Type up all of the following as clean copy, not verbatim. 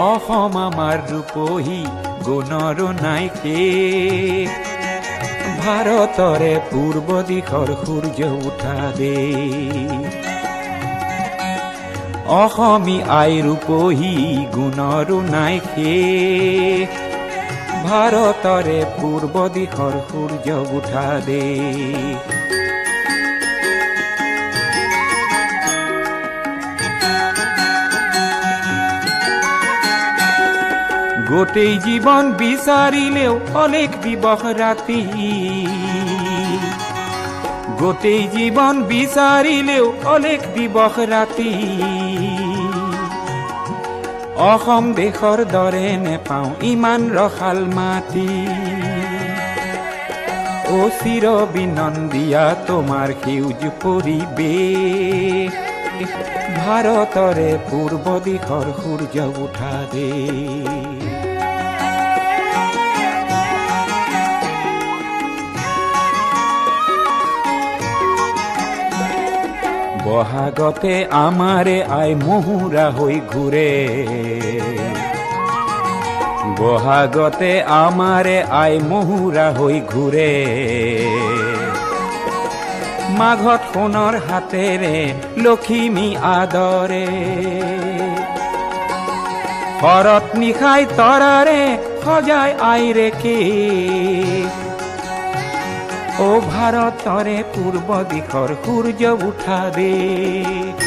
অসম আমাৰ ৰূপহী গুণৰো নাই শেষ। ভাৰতৰে পূৰ্ব দিশৰ সূৰ্য উঠা দেশ। অসমী আই ৰূপহী গুণৰো নাই শেষ। ভাৰতৰে পূৰ্ব দিশৰ সূৰ্য উঠা দেশ। গোটেই জীৱন বিচাৰিলেও অলেখ দিৱস ৰাতি, গোটেই জীৱন বিচাৰিলেও অলেখ দিৱস ৰাতি, অসম দেশৰ দৰে নেপাওঁ ইমান ৰসাল মাটি। অ চিৰ বিনন্দিয়া তোমাৰ সেউজ পৰিৱেশ। ভাৰতৰে পূৰ্ব দিশৰ সূৰ্য উঠা দেশ। বহাগতে আমাৰে আই মহুৰা হৈ ঘূৰে, বহাগতে আমাৰে আই মহুৰা হৈ ঘূৰে। মাঘত সোণৰ হাতেৰে লখিমী আদৰে, শৰৎ নিশাই তৰাৰে সজাই আইৰে কে। ও ভাৰতৰে পূৰ্ব দিশৰ সূৰ্য উঠা দেশ।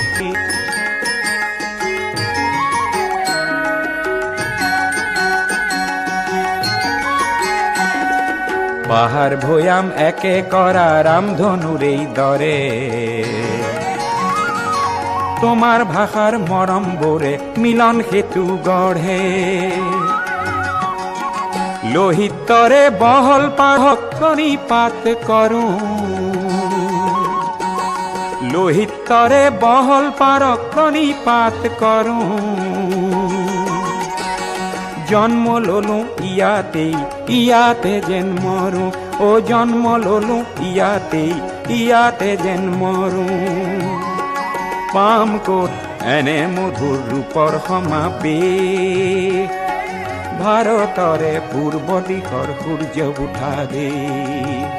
পাহাৰ ভৈয়াম একে কৰা ৰামধনুৰেই দৰে, তোমাৰ ভাষাৰ মৰমবোৰে মিলন সেতু গঢ়ে। লোহিতৰে বহল পাঢ়ক প্ৰণিপাত কৰোঁ, লোহিতৰে বহল পাৰক প্ৰণিপাত কৰোঁ। জন্ম ললো ইয়াতেই ইয়াতে যেন মৰো, ও জন্ম ললো ইয়াতেই ইয়াতে যেন মৰো। পাম ক'ত এনে মধুৰ ৰূপৰ সমাবেশ। ভাৰতৰে পূৰ্ব দিশৰ সূৰ্য উঠা দেশ।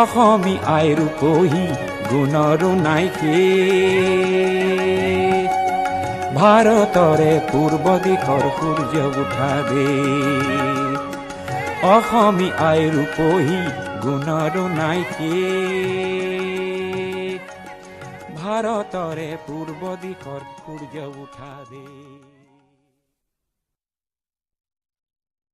অসমী আই ৰূপহী গুণৰো নাই শেষ। ভাৰতৰে পূৰ্ব দিশৰ সূৰ্য উঠা দেশ। অসমী আই ৰূপহী গুণৰো নাই শেষ। ভাৰতৰে পূৰ্ব দিশৰ সূৰ্য উঠা দেশ।